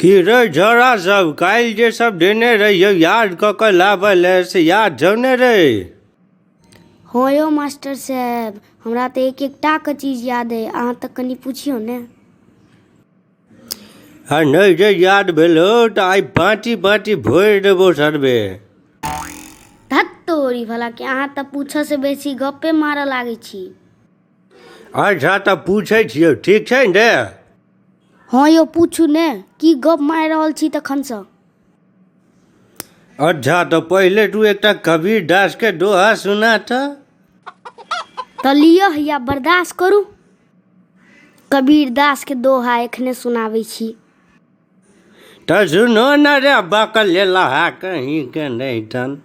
की रे झोरा सब काल्हि जे सब देने रहियौ याद कऽ कऽ लाबऽ लए से याद छौ ने रे? हँ यौ मास्टर साहेब, हमरा तऽ एक एकटाके चीज याद अइ, अहाँ तऽ कनि पुछियौ ने। आ नहि जे याद भेलौ तऽ आइ बाँटि बाँटि भोरि देबौ सरबे। धत् तोरी भलाके, अहाँ तऽ पूछऽसँ बेसी गप्पे मारऽ लागै छी। अच्छा तऽ पूछै छियौ, ठीक छै ने? हँ यौ पूछू ने, की गप मारि रहल छी तखनसँ। अच्छा तऽ पहिले तू एकटा कबीर दासके दोहा सुना तऽ। तऽ लिअ हैया बर्दाश्त करू, कबीर दासके दोहा एखने सुनाबै छी। तऽ सुनो ने रे बकलेलहा कहींके नहि तन।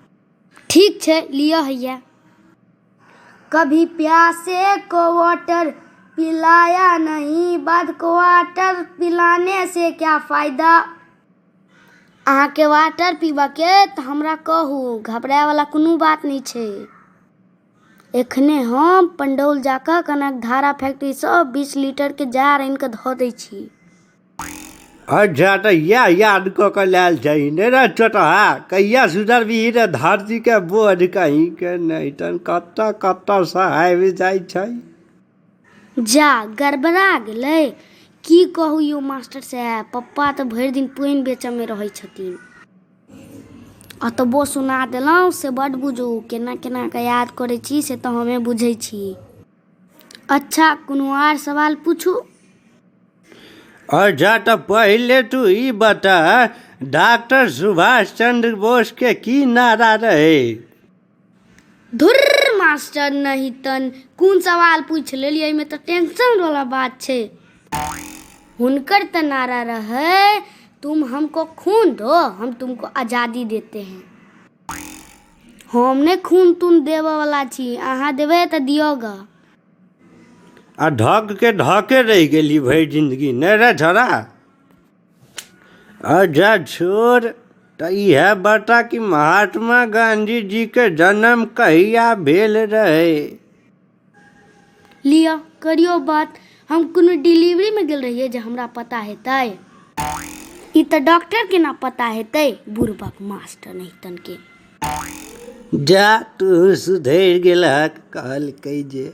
ठीक छै, लिअ हैया। कभी प्यासे को वाटर पिलाया नहीं, बाद को वाटर पिलाने से क्या फायदा। अहाँके वाटर पीबऽके तऽ हमरा कहू, घबरायवला कोनो बात नहि छै। एखने हम पंडौल जाकऽ कनक धारा फैक्ट्रीसँ 20 लीटरके जार आनिकऽ धऽ दै छी। अच्छा तऽ इएह याद कऽ कऽ लायल छही ने रे चोटहा, कहिया सुधरबिही रे धरतीके बोझ कहींके नहि तहन कतऽ कतऽसँ आबि जाइ छै। जा गड़बड़ा गेलै। की कहू यौ मास्टर साहेब, पप्पा तऽ भरि दिन पानि बेचऽमे रहै छथिन। अतबो सुना देलहुँ से बड्ड बुझू, केना केना कऽ याद करै छी से तऽ हमे बुझै छी। अच्छा कोनो आर सवाल पूछू। अच्छा तऽ पहिले तू ई बता, डॉक्टर सुभाष चंद्र बोस के की नारा रहै? धुर्र मास्टर नहि तन, कोन सवाल पूछि लेलियै, एहिमे तऽ टेंशन वाला बात छै। हुनकर तऽ नारा रहै, तुम हमको खून दो हम तुमको आजादी देते हैं। हम नहि खून तून देबऽवला छी, अहाँ देबै तऽ दियौ गऽ। आ ढक के ढके रहि गेली भरि जिंदगी नहि रे छोड़ा। अच्छा छोड़, तऽ इएह बता कि महात्मा गांधी जी के जन्म कहिया भेल रहै? लिअ करियौ बात, हम कोनो डिलीवरीमे गेल रहियै जे हमरा पता हेतै? ई तऽ डॉक्टर के ना पता हेतै, बुड़बक मास्टर नहितन के। जा तू सुधरि गेलहक, कहलकै जे।